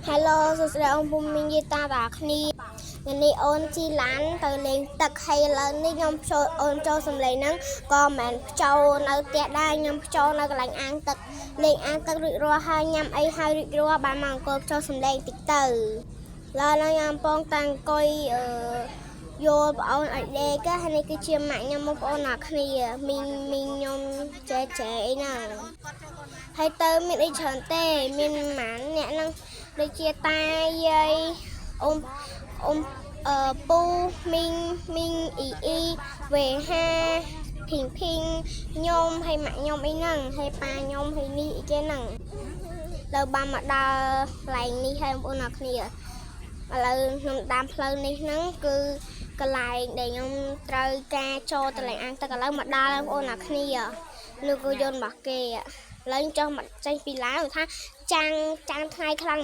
Hello សួស្តីអង្គភូមិមីងយាយតាតាគ្នាថ្ងៃនេះអូនជីឡានទៅលេងទឹកហើយឥឡូវនេះខ្ញុំចូលអូនចូលសំឡេងហ្នឹងក៏មិនមែនចូលនៅផ្ទះដែរខ្ញុំចូលនៅកន្លែងអាងទឹកលេងអាងទឹករួចរាល់ហើយញ៉ាំអីហើយរួចរាល់បានមកអង្គុយចូលសំឡេងតិចទៅឥឡូវហ្នឹងខ្ញុំកំពុងតែអង្គុយអឺយល់ប្អូនឲ្យដេកហើយនេះគឺជាម៉ាក់ខ្ញុំបងប្អូនអ្នកគ្នាមីងមីងខ្ញុំចែចែអីហ្នឹង ហើយទៅមានអីច្រើនទេមានប្រហែលអ្នកហ្នឹងដូចជាតាយាយអ៊ំអ៊ំអឺពូមីងមីងអ៊ីអ៊ីវេហាភីងភីងខ្ញុំហើយម៉ាក់ខ្ញុំអីហ្នឹងហើយប៉ាខ្ញុំហើយនេះអីគេហ្នឹងលើបានមកដល់កន្លែងនេះហើយបងប្អូនអរគ្នាឥឡូវខ្ញុំតាមផ្លូវនេះហ្នឹងគឺកន្លែងដែលខ្ញុំត្រូវការចូលទៅកន្លែងអាងទឹកឥឡូវមកដល់ហើយបងប្អូនអរគ្នានោះគឺយន្តរបស់គេ ឡើងចុះមកចេញពីឡានថាចាំងចាំងថ្ងៃខ្លាំង។